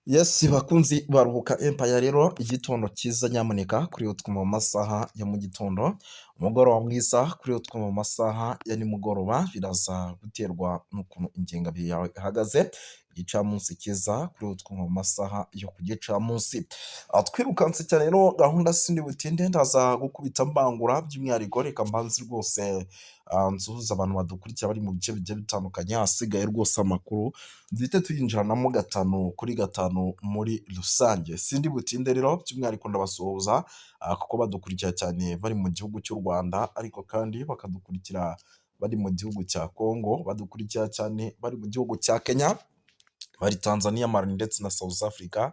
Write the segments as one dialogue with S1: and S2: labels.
S1: Yes, bakunzi ba Ruhuka Empire rero, igitondo cyiza nyamuneka kuri utwo mu masaha ya mu gitondo, umugoroba mwiza kuri utwo mu masaha ya nimugoroba, biraza guterwa n'ukuntu ingengabihe yawe ihagaze. Igicamunsi cyiza kuri utwo mu masaha yo ku gicamunsi. Twirukanse cyane rero, gahunda sindi butinde, ndaza gukubita mbangura. By'umwihariko reka mbanze rwose nsuhuze abantu badukurikira bari mu bice bigiye bitandukanye, ahasigaye rwose amakuru duhite tuyinjiranamo gatanu kuri gatanu muri rusange. Sindi butinde rero, by'umwihariko ndabasuhuza kuko badukurikira cyane bari mu gihugu cy'u Rwanda, ariko kandi bakadukurikira bari mu gihugu cya Congo, badukurikira cyane bari mu gihugu cya Kenya, bari Tanzania, Mali ndetse na South Africa.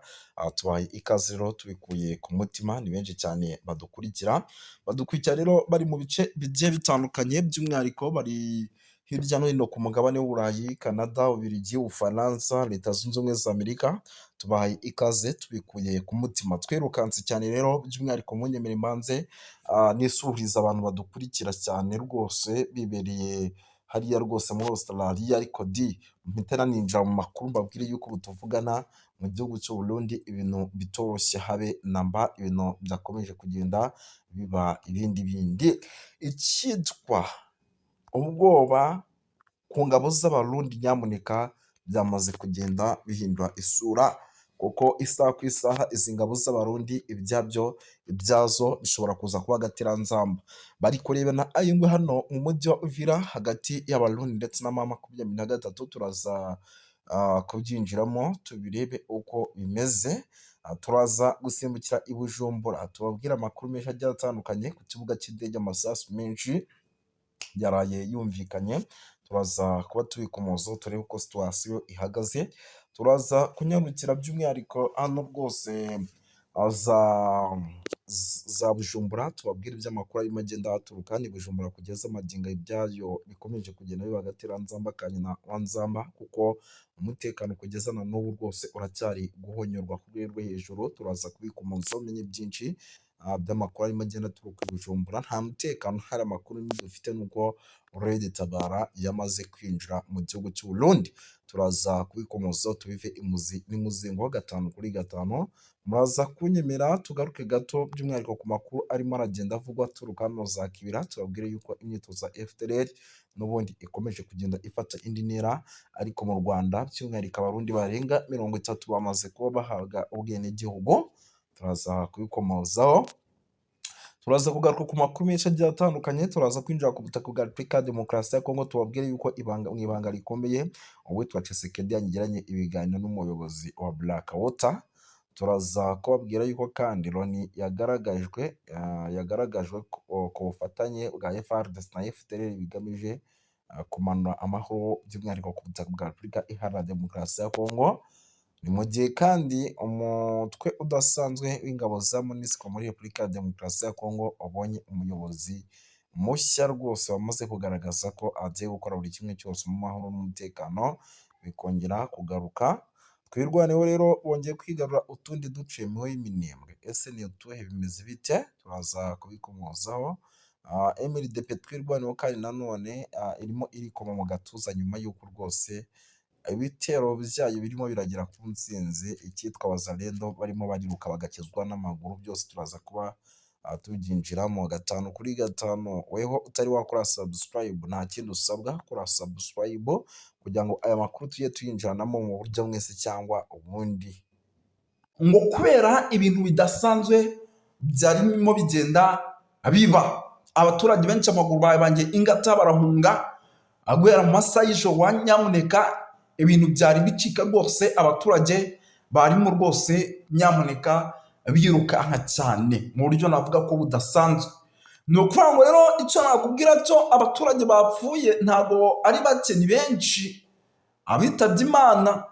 S1: Tubahaye ikaze rero tubikuye ku mutima, ni benshi cyane badukurikira. Badukurikira rero bari mu bice bigiye bitandukanye, by'umwihariko bari hirya no hino ku mugabane w'Uburayi, Canada, Ububiligi, Ubufaransa, Leta Zunze Ubumwe za Amerika. Tubahaye ikaze tubikuye ku mutima. Twirukanse cyane rero, by'umwihariko munyemere mbanze nisuhuriza abantu badukurikira cyane rwose bibereye hariya rwose muri Australia, ariko di mpite naninjira mu makuru, mbabwire yuko ubu tuvugana mu gihugu cy'u Burundi ibintu bitoroshye habe namba, ibintu byakomeje kugenda biba ibindi bindi. Icyitwa ubwoba ku ngabo z'Abarundi nyamuneka byamaze kugenda bihindura isura, kuko isaha ku isaha izi ngabo z'Abarundi ibyabyo ibyazo bishobora kuza kuba agateranzamba. Bari kurebana ay'ingwe hano mu mujyi wa Uvira hagati y'Abarundi ndetse na M23. Turaza kubyinjiramo tubirebe uko bimeze. Turaza gusimbukira i Bujumbura tubabwire amakuru menshi agiye atandukanye. Ku kibuga cy'indege amasasu menshi yaraye yumvikanye, turaza kuba tubikomozaho turebe uko situation ihagaze. Turaza kunyarukira by'umwihariko hano rwose za Bujumbura, tubabwire iby'amakuru arimo agenda ahaturuka. Ni Bujumbura kugeza magingo ibyayo bikomeje kugenda biba agateranzamba ka nyina wa nzamba, kuko umutekano kugeza na n'ubu rwose uracyari guhonyorwa ku rwego rwo hejuru. Turaza kubikomozaho umenye byinshi by'amakuru arimo agenda aturuka i Bujumbura. Nta mutekano hari, amakuru dufite nuko Red Tabara yamaze kwinjira mu gihugu cy'u Burundi. Turaza kubikomozaho tubive imuzi n'imuzingo gatanu kuri gatanu. Muraza kunyemera tugaruke gato by'umwihariko ku makuru arimo aragenda avugwa aturuka hano za Kibira, tubabwire yuko imyitozo ya FDLR n'ubundi ikomeje kugenda ifata indi ntera. Ariko mu Rwanda by'umwihariko Abarundi barenga 30 bamaze kuba bahabwa ubwenegihugu, turaza kubikomozaho. Turaza kugaruka ku makuru menshi agiye atandukanye. Turaza kwinjira ku butaka bwa Repubulika ya Demokarasi ya Kongo, tubabwire yuko ibanga mu ibanga rikomeye uwitwa Tshisekedi yagiranye ibiganiro n'umuyobozi wa Black Water. Turaza kubabwira yuko kandi Loni yagaragajwe ku bufatanye bwa FARDC na FDLR bigamije kumanura amahoro by'umwihariko ku butaka bwa Repubulika Iharanira Demokarasi ya Kongo. Ni mu gihe kandi umutwe udasanzwe w'ingabo za MONUSCO muri Repubulika ya Demokarasi ya Kongo wabonye umuyobozi mushya rwose wamaze kugaragaza ko agiye gukora buri kimwe cyose mu mahoro n'umutekano bikongera kugaruka. Twirwaneho rero bongeye kwigarura utundi duce muri Minembwe, ese ni utuhe, bimeze bite? Turaza kubikomozaho. MRDP Twirwaneho kandi nanone irimo irikoma mu gatuza nyuma y'uko rwose ibitero byayo birimo biragera ku ntsinzi, icyitwa Wazalendo barimo bariruka bagakizwa n'amaguru. Byose turaza kuba tubyinjiramo gatanu kuri gatanu. Weho utari wakora subscribe, nta kindi usabwa, kora subscribe kugira ngo aya makuru tujye tuyinjiranamo mu buryo mwese cyangwa ubundi.
S2: Ngo kubera ibintu bidasanzwe byarimo bigenda biba, abaturage benshi amaguru babangiye ingata barahunga guhera mu masaha y'ijoro wa nyamuneka. Ibintu byari bicika rwose, abaturage barimo rwose nyamuneka birukanka cyane mu buryo navuga ko budasanzwe. Ni ukuvuga ngo rero icyo nakubwira cyo, abaturage bapfuye ntabwo ari bake, ni benshi abitabye Imana.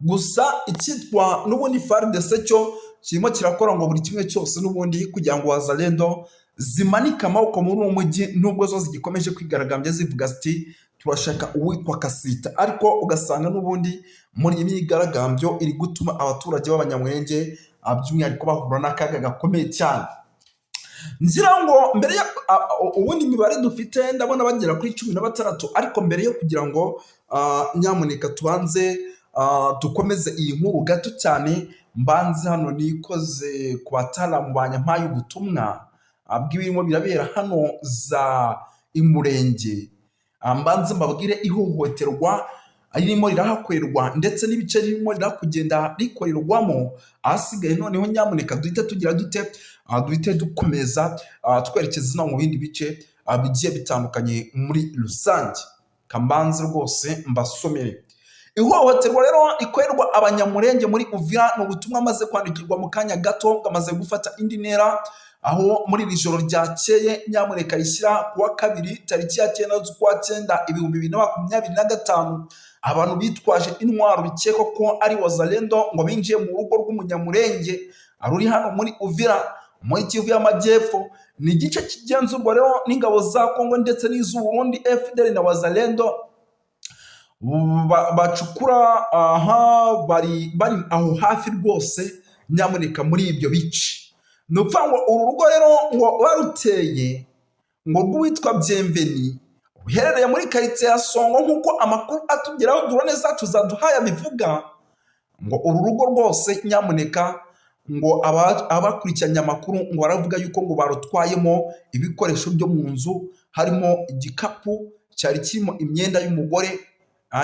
S2: Gusa icyitwa n'ubundi FARDC cyo kirimo kirakora ngo buri kimwe cyose n'ubundi kugira ngo Wazalendo zimanike amaboko muri uwo mujyi, nubwo zo zigikomeje kwigaragambya zivuga ziti turashaka uwitwa Kasita. Ariko ugasanga n'ubundi muri iyi myigaragambyo iri gutuma abaturage b'Abanyamulenge by'umwihariko bahura n'akaga gakomeye cyane. Ngira ngo mbere ya ubundi imibare dufite ndabona bagera kuri 16, ariko mbere yo kugira ngo nyamuneka tubanze dukomeze iyi nkuru gato cyane, mbanze hano nikoze ku bataramu banyampaye ubutumwa bw'ibirimo birabera hano za Imurenge. Mbanze mbabwire ihohoterwa ririmo rirahakorerwa ndetse n'ibice ririmo rirakugenda rikorerwamo. Ahasigaye noneho nyamuneka duhite tugira dute, duhite dukomeza twerekeza no mu bindi bice bigiye bitandukanye muri rusange. Kambanze rwose mbasomere ihohoterwa rero rikorerwa Abanyamurenge muri Uvira. Ni ubutumwa amaze kwandikirwa mu kanya gato, bwamaze gufata indi ntera, aho muri iri joro ryakeye, nyamuneka, rishyira ku wa kabiri tariki ya 9 z'ukwa cyenda 2025, abantu bitwaje intwaro bikekwa ko ari Wazalendo ngo binjiye mu rugo rw'Umunyamurenge ruri hano muri Uvira, muri Kivu y'Amajyepfo. Ni igice kigenzurwa rero n'ingabo za Kongo ndetse n'iz'Uburundi, FDLR na Wazalendo bacukura aha bari aho hafi rwose, nyamuneka, muri ibyo bice. Ni ukuvuga ngo uru rugo rero ngo baruteye ngo rw'uwitwa Byemveni, ruherereye muri karitsiye ya Songo, nk'uko amakuru atugeraho drone zacu zaduhaye abivuga. Ngo uru rugo rwose, nyamuneka, ngo abakurikiranye amakuru ngo baravuga yuko ngo barutwayemo ibikoresho byo mu nzu, harimo igikapu cyari kirimo imyenda y'umugore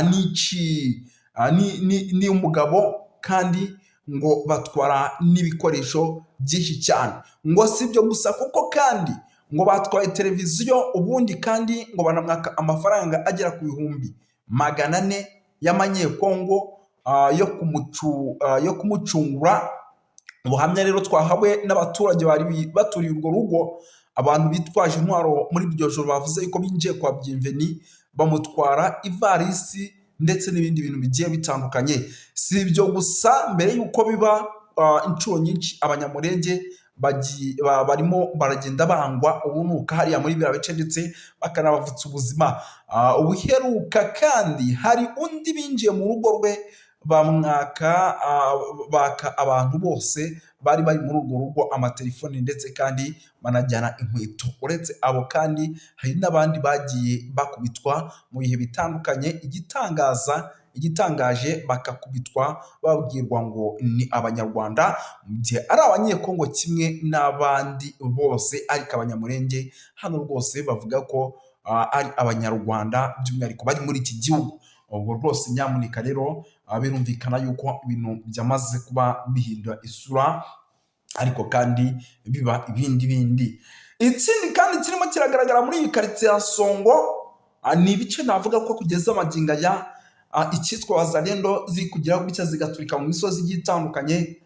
S2: n'iki n'iy'umugabo, kandi ngo batwara n'ibikoresho byinshi cyane. Ngo si ibyo gusa, kuko kandi ngo batwaye televiziyo, ubundi kandi ngo banamwaka amafaranga agera ku 400,000 y'amanyekongo yo kumucungura. Ubuhamya rero twahawe n'abaturage bari baturiye urwo rugo, abantu bitwaje intwaro muri iryo joro bavuze yuko binjiye kwa Byimveni, bamutwara ivarisi ndetse n'ibindi bintu bigiye bitandukanye. Si ibyo gusa, mbere y'uko biba inshuro nyinshi Abanyamurenge barimo baragenda bangwa ubunuka hariya muri biriya bice, ndetse bakanabavutsa ubuzima. Ubuheruka kandi hari undi binjiye mu rugo rwe, bamwaka baka abantu bose bari bari muri urwo rugo amatelefoni, ndetse kandi banajyana inkweto. Uretse abo kandi hari n'abandi bagiye bakubitwa mu bihe bitandukanye, igitangaje bakakubitwa babwirwa ngo ni Abanyarwanda, mu gihe ari Abanyekongo kimwe n'abandi bose. Ariko Abanyamurenge hano rwose bavuga ko ari Abanyarwanda, by'umwihariko bari muri iki gihugu. Ubwo rwose nyamuneka rero birumvikana yuko ibintu byamaze kuba bihindura isura, ariko kandi biba ibindi bindi. Ikindi kandi kirimo kiragaragara muri iyi karitsiye ya Songo, ni ibice navuga ko kugeza amagingo aya icyitwa Wazalendo ziri kugira gutya zigaturika mu misozi igiye itandukanye,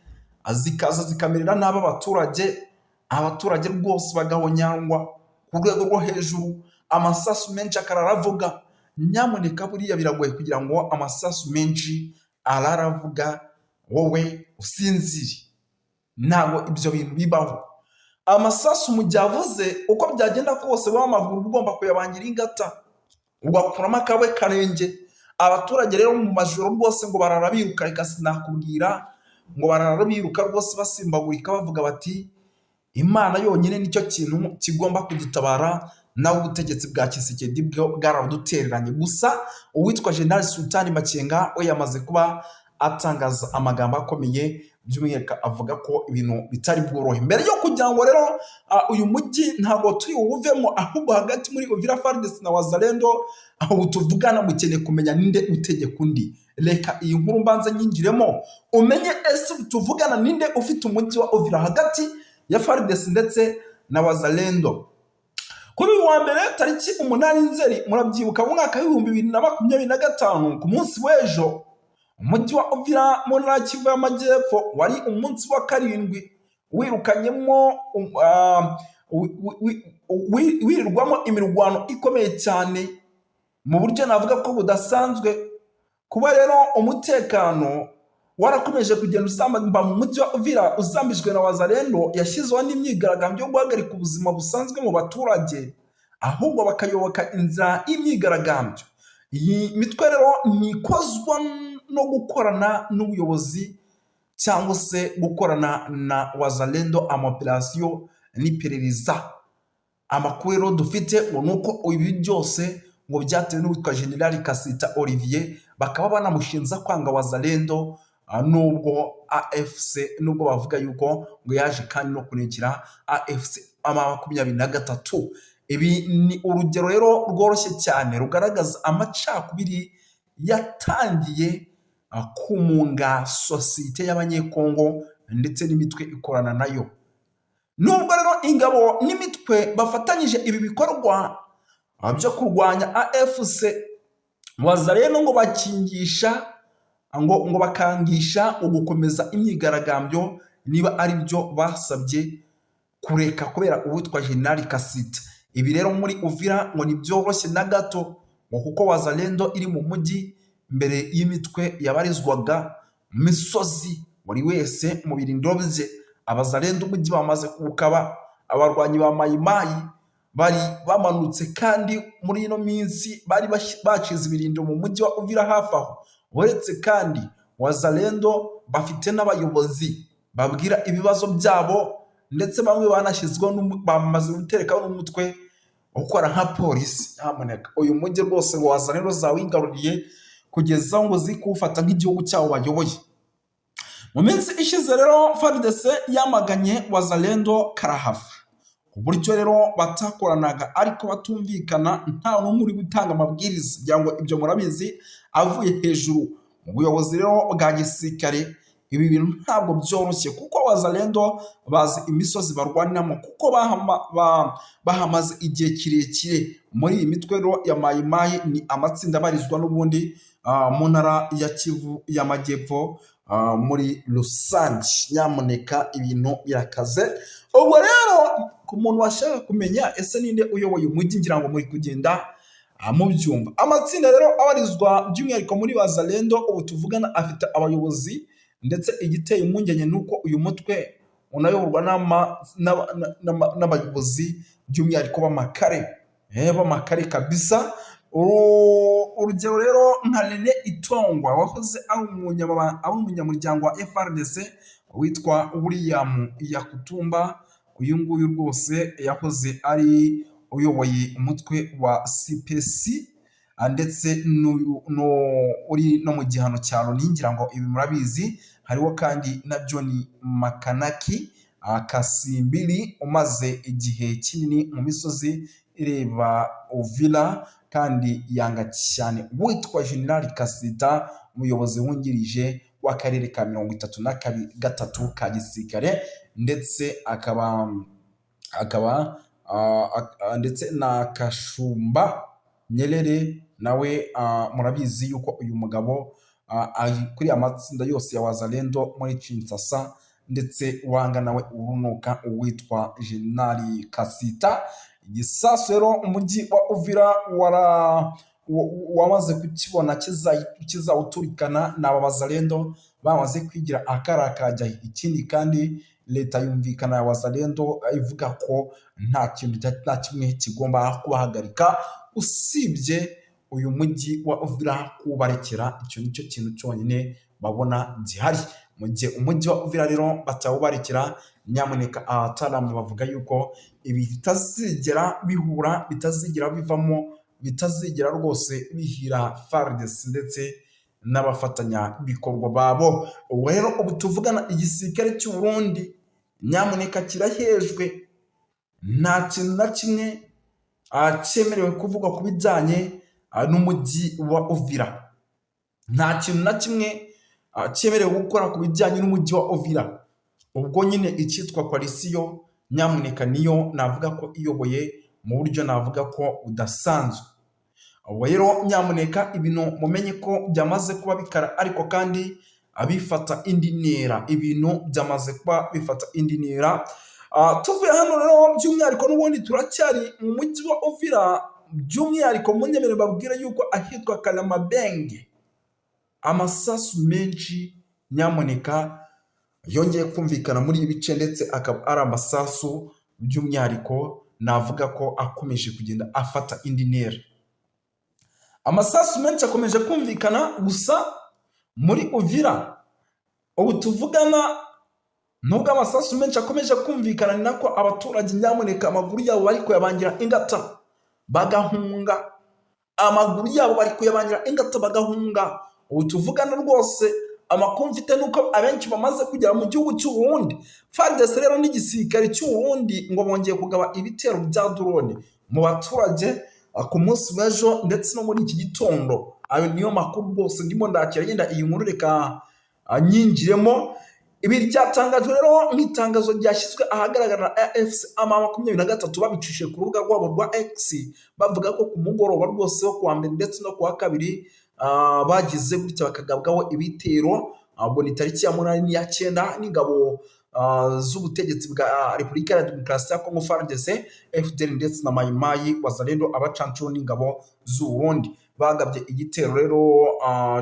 S2: zikaza zikamerera nabi abaturage, abaturage rwose bagahonyangwa ku rwego rwo hejuru, amasasu menshi akarara avuga. Nyamuneka, buriya biragoye kugira ngo amasasu menshi arara avuga wowe usinzire, ntabwo ibyo bintu bibaho. Amasasu mu gihe avuze, uko byagenda kose wowe amaguru uba ugomba kuyabangira ingata, ugakuramo akawe karenge. Abaturage rero mu majoro rwose ngo barara biruka, reka sinakubwira, ngo barara biruka rwose basimbagurika, bavuga bati: "Imana yonyine nicyo kintu kigomba kudutabara, naho ubutegetsi bwa Tshisekedi bwo bwaradutereranye." Gusa uwitwa General Sultani Makenga we yamaze kuba atangaza amagambo akomeye, by'umwihariko avuga ko ibintu bitari bworohe. Mbere yo kugira ngo rero uyu mujyi ntabwo turi buwuvemo, ahubwo hagati muri Uvira, FARDC na Wazalendo aho tuvugana mukeneye kumenya ninde utegeka undi. Reka iyi nkuru mbanze nyinjiremo umenye ese tuvugana ninde ufite umujyi wa Uvira hagati ya FARDC ndetse na Wazalendo. Kuri uyu wa mbere tariki 8 Nzeri, murabyibuka, mu mwaka w'2025, ku munsi w'ejo, umujyi wa Uvira mu ntara ya Kivu y'Amajyepfo wari umunsi wa karindwi wirukanyemo wirirwamo imirwano ikomeye cyane mu buryo navuga ko budasanzwe. Kuba rero umutekano warakomeje kugenda usamba mu mujyi wa Uvira, uzambijwe na Wazalendo yashyizeho n'imyigaragambyo yo guhagarika ubuzima busanzwe mu baturage, ahubwo bakayoboka inzira y'imyigaragambyo. Iyi mitwe rero ntikozwa no gukorana n'ubuyobozi cyangwa se gukorana na Wazalendo ama opération n'iperereza. Amakuru rero dufite ngo ni uko ibi byose ngo byatewe n'uwitwa General Kasita Olivier. bakaba banamushinja kwanga Wazalendo, nubwo AFC, nubwo bavuga yuko ngo yaje kandi no kunekera AFC 23. Ibi ni urugero rero rworoshye cyane rugaragaza amacakubiri yatangiye kumunga sosiyete y'Abanyekongo ndetse n'imitwe ikorana nayo. Nubwo rero ingabo n'imitwe bafatanyije ibi bikorwa byo kurwanya AFC Wazalendo, ngo bakingisha ngo bakangisha ugukomeza imyigaragambyo niba ari byo basabye kureka kubera uwitwa Jenerali Kasita. Ibi rero muri Uvira ngo ntibyoroshye na gato, ngo kuko Wazalendo iri mu mujyi mbere y'imitwe yabarizwaga mu misozi, buri wese mu birindiro bye. Abazalendo umujyi bamaze kuwukaba, abarwanyi ba Mayimayi bari bamanutse, kandi muri ino minsi bari bacize ibirindiro mu mujyi wa Uvira hafi aho. Uretse kandi Wazalendo bafite n'abayobozi babwira ibibazo byabo, ndetse bamwe banashyizweho, bamaze guterekaho n'umutwe ukora nka polisi. Nyamuneka, uyu mujyi rwose ngo Wazalendo zawigaruriye kugeza ngo zikuwufata nk'igihugu cyabo bayoboye. Mu minsi ishize rero FARDC yamaganye Wazalendo karahava, uburyo rero batakoranaga ariko batumvikana, nta n'umwe uri gutanga amabwiriza, kugira ngo ibyo murabizi, avuye hejuru mu buyobozi rero bwa gisirikare. Ibi bintu ntabwo byoroshye kuko Wazalendo bazi imisozi barwaniramo, kuko bahamaze igihe kirekire. Muri iyi mitwe rero ya Mayimayi ni amatsinda abarizwa n'ubundi mu ntara ya Kivu y'Amajyepfo muri rusange. Nyamuneka, ibintu birakaze. Ubwo rero ku muntu washaka kumenya ese ninde uyoboye umujyi, ngira ngo muri kugenda mubyumva. Amatsinda rero abarizwa by'umwihariko muri Wazalendo ubu tuvugana afite abayobozi, ndetse igiteye impungenge ni uko uyu mutwe unayoborwa n'abayobozi by'umwihariko b'amakare kabisa. Urugero rero nka Rene Itongwa wahoze ari umunyamuryango wa FARDC, witwa William Yakutumba, uyu nguyu rwose yahoze ari uyoboye umutwe wa CPC, ndetse uri no mu gihano cya Loni, ngira ngo ibi murabizi. Hariho kandi na John Makanaki Kasimbiri umaze igihe kinini mu misozi ireba Uvira, kandi yanga cyane witwa General Kasita, umuyobozi wungirije w'akarere ka 33 ka gisirikare, ndetse akaba ndetse na Kashumba Nyerere nawe murabizi yuko uyu mugabo ari kuri amatsinda yose ya Wazalendo muri Kinshasa, ndetse wanga nawe urunuka uwitwa Jenerali Kasita. Igisasu rero umujyi wa Uvira wamaze kukibona kizawuturikana ni aba Bazalendo bamaze kwigira akara kajya. Ikindi kandi leta yumvikana ya Wazalendo ivuga ko nta kintu nta kimwe kigomba kubahagarika usibye uyu mujyi wa Uvira kuwubarekera. Icyo nicyo kintu cyonyine babona gihari. Mu gihe umujyi wa Uvira rero batawubarekera, nyamuneka abataramu bavuga yuko ibi bitazigera bihura, bitazigera bivamo, bitazigera rwose bihira FARDC ndetse n'abafatanyabikorwa babo. Ubu rero ubu tuvugana igisirikare cy'u Burundi nyamuneka kirahejwe, nta kintu na kimwe cyemerewe kuvugwa ku bijyanye n'umujyi wa Uvira, nta kintu na kimwe cyemerewe gukora ku bijyanye n'umujyi wa Uvira. Ubwo nyine icyitwa coalition nyamuneka niyo navuga ko iyoboye mu buryo navuga ko budasanzwe. Ubwo rero nyamuneka ibintu mumenye ko byamaze kuba bikara, ariko kandi abifata indi ntera, ibintu byamaze kuba bifata indi ntera. Tuvuye hano rero by'umwihariko n'ubundi turacyari mu mujyi wa Uvira, by'umwihariko munyemerere babwire yuko ahitwa Karamabenge amasasu menshi nyamuneka yongeye kumvikana muri ibi bice, ndetse akaba ari amasasu by'umwihariko navuga ko akomeje kugenda afata indi ntera. Amasasu menshi akomeje kumvikana gusa muri Uvira ubu tuvugana. Nubwo amasasu menshi akomeje kumvikana, ni nako abaturage nyamuneka amaguru yabo bari kuyabangira ingata bagahunga. Amaguru yabo bari kuyabangira ingata bagahunga. Ubu tuvugana rwose, amakuru mfite nuko abenshi bamaze kugera mu gihugu cy'u Burundi. FARDC rero n'igisirikare cy'u Burundi ngo bongeye kugaba ibitero bya drone mu baturage ku munsi w'ejo ndetse no muri iki gitondo. Ayo niyo makuru rwose ndimo ndakira. Yenda iyi nkuru reka nyinjiremo. Ibi ryatangajwe rero nk'itangazo ryashyizwe ahagaragara na AFC M 23, babicishije ku rubuga rwabo rwa X, bavuga ko ku mugoroba rwose wo kuwa mbere ndetse no kuwa kabiri bagize gutya bakagabwaho ibitero. Ubwo ni tariki ya 8 n'iya 9, n'ingabo z'ubutegetsi bwa Repubulika ya Demokarasi ya Kongo, FARDC, FDLR ndetse na Mayimayi Wazalendo, abacancuro n'ingabo z'u Burundi. Bagabye igitero rero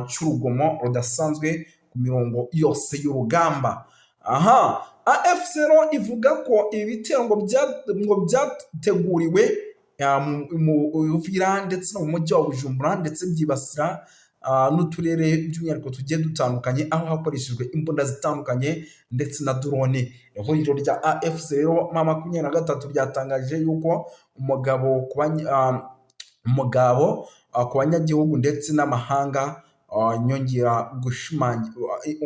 S2: cy'urugomo rudasanzwe ku mirongo yose y'urugamba. Aha AFC rero ivuga ko ibi bitero ngo byateguriwe mu Uvira ndetse no mu mujyi wa Bujumbura, ndetse byibasira n'uturere by'umwihariko tugiye dutandukanye, aho hakoreshejwe imbunda zitandukanye ndetse na drone. Ihuriro rya AFC rero M 23 ryatangaje yuko umugabo ku banyagihugu ndetse n'amahanga nyongera gushimangira,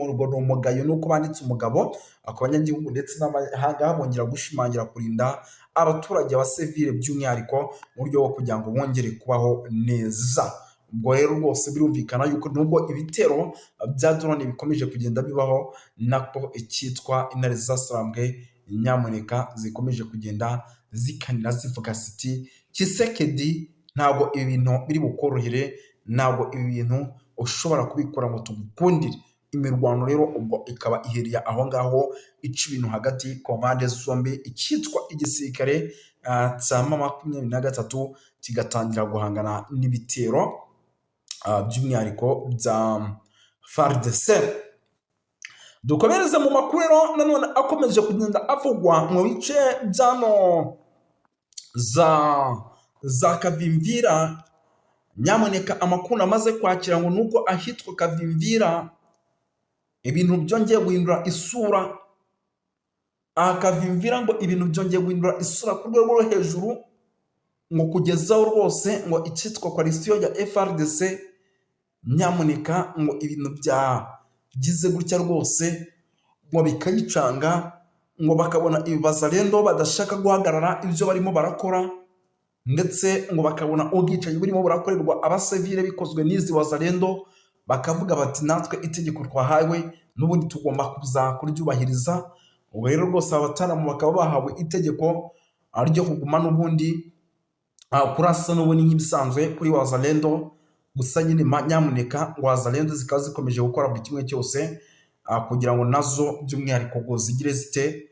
S2: urwo ni umugayo nuko banditse umugabo ku banyagihugu ndetse n'amahanga, bongera gushimangira kurinda abaturage ba sivile by'umwihariko mu buryo bwo kugira ngo bongere kubaho neza. Ubwo rero rwose birumvikana yuko nubwo ibitero bya drone bikomeje kugenda bibaho, nako icyitwa intare zasambwe nyamuneka zikomeje kugenda zikanira, zivuga ziti: "Tshisekedi, ntabwo ibi bintu biri bukorohere, ntabwo ibi bintu ushobora kubikora ngo tugukundire." Imirwano rero ubwo ikaba ihereye aho ngaho, ica ibintu hagati ku mpande zombi. Icyitwa igisirikare cya M 23 kigatangira guhangana n'ibitero by'umwihariko bya FARDC. Dukomereze mu makuru rero nanone akomeje kugenda avugwa mu bice byano za Kavimvira. Nyamuneka, amakuru amaze kwakira ngo nuko ahitwa Kavimvira ibintu byongeye guhindura isura. Aha Kavimvira ngo ibintu byongeye guhindura isura ku rwego rwo hejuru, ngo kugezaho rwose ngo icyitwa coalition ya FARDC, nyamuneka, ngo ibintu byagize gutya rwose ngo bikayicanga, ngo bakabona ibazarendo badashaka guhagarara ibyo barimo barakora, ndetse ngo bakabona ubwicanyi burimo burakorerwa abasivile bikozwe n'izi wazarendo, bakavuga bati: "Natwe itegeko twahawe n'ubundi tugomba kuza kuryubahiriza." Ubwo rero rwose aba bataramu bakaba bahawe itegeko ryo kuguma n'ubundi kurasa n'ubundi nk'ibisanzwe kuri wazalendo. Gusa nyine nyamuneka ngo wazalendo zikaba zikomeje gukora buri kimwe cyose kugira ngo nazo by'umwihariko ngo zigire zite,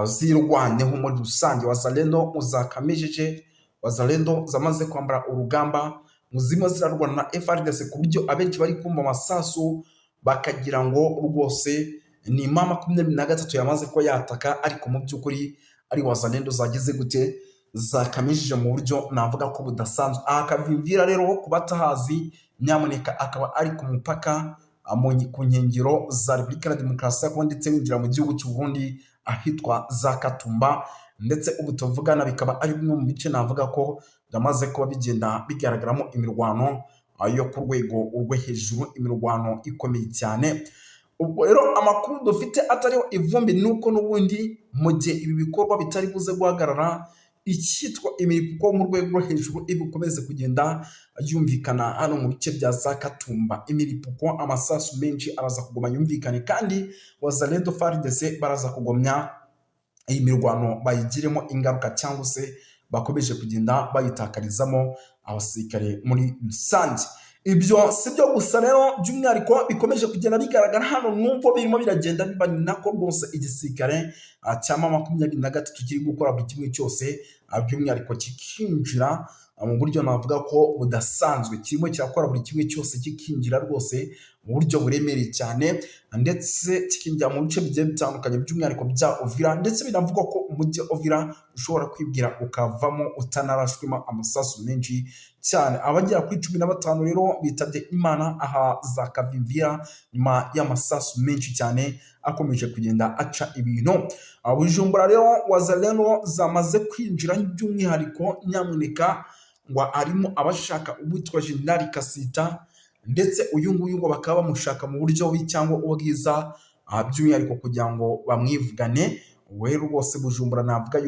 S2: zirwaneho muri rusange. Wazalendo zakamejeje, wazalendo zamaze kwambara urugamba, ngo zimwe zirarwana na FARDC ku buryo abenshi bari kumva amasasu bakagira ngo rwose ni M 23 yamaze kuba yataka, ariko mu by'ukuri ari wazalendo zagize gute, zakamejeje mu buryo navuga ko budasanzwe. Aha Kavimvira rero, ku batahazi, nyamuneka, akaba ari ku mupaka ku nkengero za Repubulika ya Demokarasi ya Kongo, ndetse winjira mu gihugu cy'u Burundi ahitwa za Katumba. Ndetse ubu tuvugana bikaba ari bimwe mu bice navuga ko byamaze kuba bigenda bigaragaramo imirwano yo ku rwego rwo hejuru, imirwano ikomeye cyane. Ubwo rero amakuru dufite atariho ivumbi ni uko n'ubundi mu gihe ibi bikorwa bitari buze guhagarara, icyitwa imiripuko mu rwego rwo hejuru ibukomeze kugenda yumvikana hano mu bice bya za Katumba. Imiripuko, amasasu menshi araza kuguma yumvikane, kandi Wazalendo, FARDC baraza kugumya iyi mirwano bayigiremo ingaruka, cyangwa se bakomeje kugenda bayitakarizamo abasirikare muri rusange. Ibyo si byo gusa rero, by'umwihariko bikomeje kugenda bigaragara hano, nubwo birimo biragenda biba, ni nako rwose igisirikare cya M 23 kiri gukora buri kimwe cyose, by'umwihariko kikinjira mu buryo navuga ko budasanzwe. Kirimo kirakora buri kimwe cyose, kikinjira rwose mu buryo buremereye cyane, ndetse kikinjira mu bice bigiye bitandukanye, by'umwihariko bya Uvira. Ndetse binavugwa ko umujyi Uvira ushobora kwibwira ukavamo utanarashwemo amasasu menshi cyane. Abagera kuri 15 rero bitabye Imana aha za Kavimvira nyuma y'amasasu menshi cyane akomeje kugenda aca ibintu. Bujumbura rero, Wazalendo zamaze kwinjira by'umwihariko, nyamuneka, ngo arimo abashaka uwitwa Jenerali Kasita, ndetse uyu nguyu ngo bakaba bamushaka mu buryo bubi cyangwa ubwiza, by'umwihariko kugira ngo bamwivugane. We rwose Bujumbura navuga.